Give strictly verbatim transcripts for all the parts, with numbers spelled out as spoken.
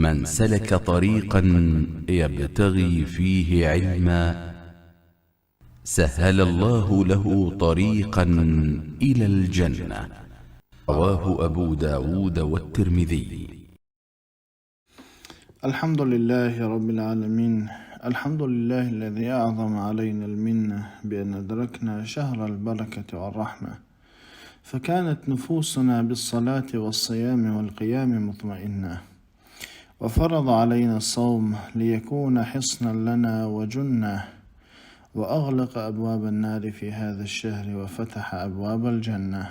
من سلك طريقا يبتغي فيه علما سهل الله له طريقا إلى الجنة. رواه أبو داود والترمذي. الحمد لله رب العالمين. الحمد لله الذي أعظم علينا المنة بأن أدركنا شهر البركة والرحمة، فكانت نفوسنا بالصلاة والصيام والقيام مطمئنة، وفرض علينا الصوم ليكون حصنا لنا وجنة، وأغلق أبواب النار في هذا الشهر وفتح أبواب الجنة.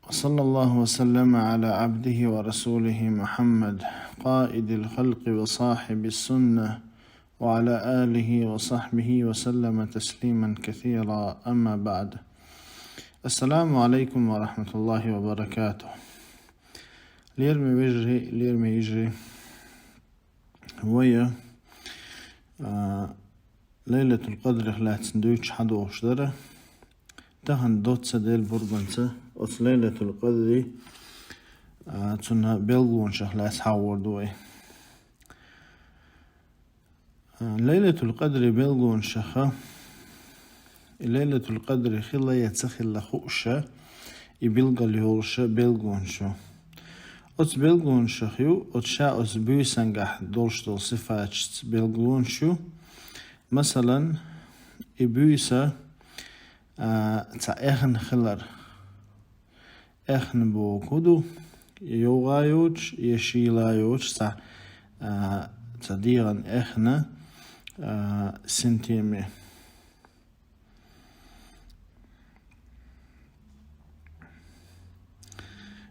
وصلى الله وسلم على عبده ورسوله محمد، قائد الخلق وصاحب السنة، وعلى آله وصحبه وسلم تسليما كثيرا. أما بعد. السلام عليكم ورحمة الله وبركاته. Лераме вежарий, лераме йижарий. Вай, а, Лайлатул-Къадрах лаьцна дуьйцуш хьадохуш дара. Тахана доцца Делан пурбанца оцу Лайлатул-Къадри, а, цуьнан белгалонашах лаьцна хьахор ду вай. А, Лайлатул-Къадри белгалонашаха, и Лайлатул-Къадри хилла я ца хилла хууша, и билггал йолуша белгалонаш ю. Оцу белгалонашах ю, оцу ша оцу буьйсангахь долуш долу сифаташца белгалонаш ю. Масалан, и буьйса, а, цхьа эхна хилар. Эхна бохург хӀун ду? Я йовха йоцуш, я шийла йоцуш цхьа, а, цхьа дегӀан эхна, а, синтеме.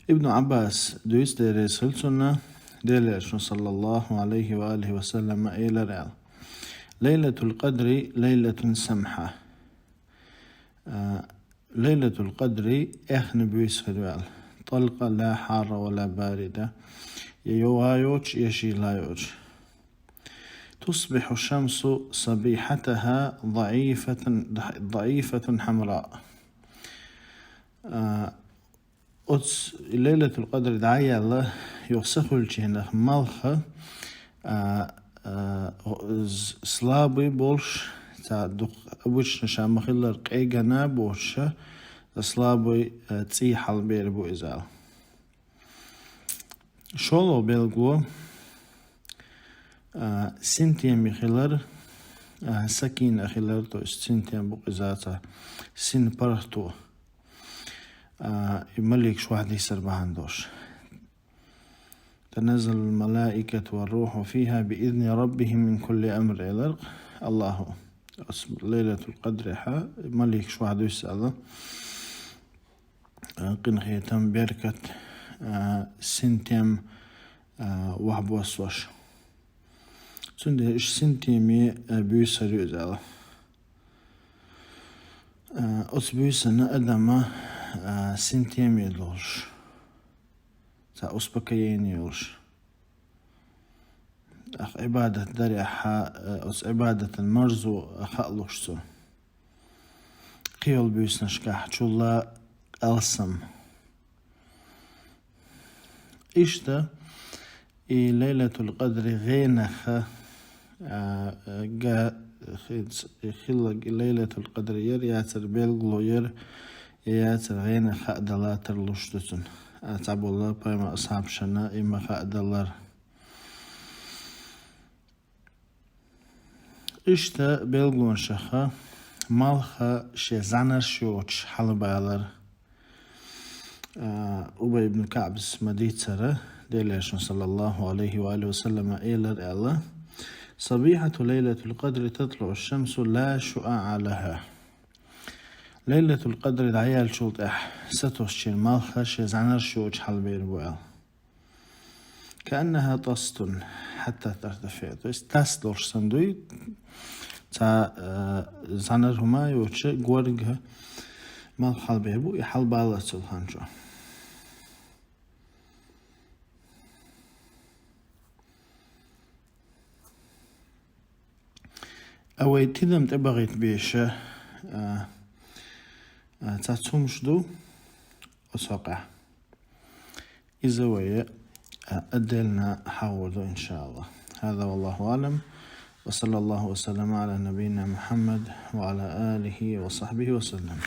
Ибн Ӏаббаса дуьйцу, Дела реза хуьлда цунна, Делан Элчано, саллаллаху Ӏалайхи ва алихи ва саллама, элира аьлла: «Лайлатул-Къадри лайлатун самхьа». А, Лайлатул-Къадри эхна буьйса хир ю аьлла. ТӀалкъа ла хьарра ва ла барида. Я йовха йоцуш, я шийла йоцуш. «Тусбихьу шамсу сабихьатаха даӀифатан, даӀифатан хьамраъ». А, оцу Лайлатул-Къадри дӀа а яьлла, юха са хуьлучу хенахь малх, а, а, з-, слабый болуш, цхьа дукха обычно ша ма-хиллара къегина боцуш, слабый, а, цӀий хьалабер бу иза аьлла. ШолгӀа белгало, а, синтеме хилар, а, сакина хилар, то есть синтем бу иза цхьа син паргӀато, а, и маликаш вахьадийсар бахьана долуш. «Таназзалул малаикату ва рухьу фиха би изни раббихим мин кулли амр», элира Аллахо. Оцу Лайлатул-Къадрехь маликаш вахьадуьйсу аьлла. А, къинхетам, беркат, а, синтем, а, вахьабоссош. Цундела иштта синтеме, а, буьйса хир ю иза аьлла. А, оцу буьйсана адама, а, синтеме долуш, цхьа успокоение йолуш. Ахь Ӏибадат дарехь, а, оцу Ӏибадатан марзо хаалуш цунна. Кхин йолу буьйсанашкахь чулла алсам. Иштта и Лайлатул-Къадри гӀенах, а, га, хи-, хилла Лайлатул-Къадри яр яцара белгало яр, я яцара гӀенах хаа далар тарлуш ду цунна. А, цхьаболу пайхамар асхьабашна и ма хаа далар. Иштта белгалонашаха малх шен зӀаьнарш йоцуш хьалабалар. А, Убай ибн КаӀбас ма-дийццара, Делан Элчано, саллаллаху Ӏалайхи ва алихи ва саллама, элира аьлла: «Сабихьату Лайлатул-Къадри татлуӀу шамсу ла шуӀаӀа лаха». Лайлатул-Къадри дӀаяьллачул тӀаьхьа сатосучийн малх шен зӀаьнарш йоцуш хьалабер бу аьлла. «Кааннаха тастун хьатта тартафиӀ». То есть тас долуш санна дуй, цхьа, э, зӀаьнар хӀума йоцуш, горга малх хьалабер бу, и хьалабаллалц цул хан чу. А вай тидам тӀебахийта беша, а, а, цхьа цумаш ду оцу хьокъехь. Иза вай, а, отдельно хьагӀоргда, иншааллахӀ. هذا والله أعلم. وصلى الله وسلم على نبينا محمد وعلى آله وصحبه وسلم.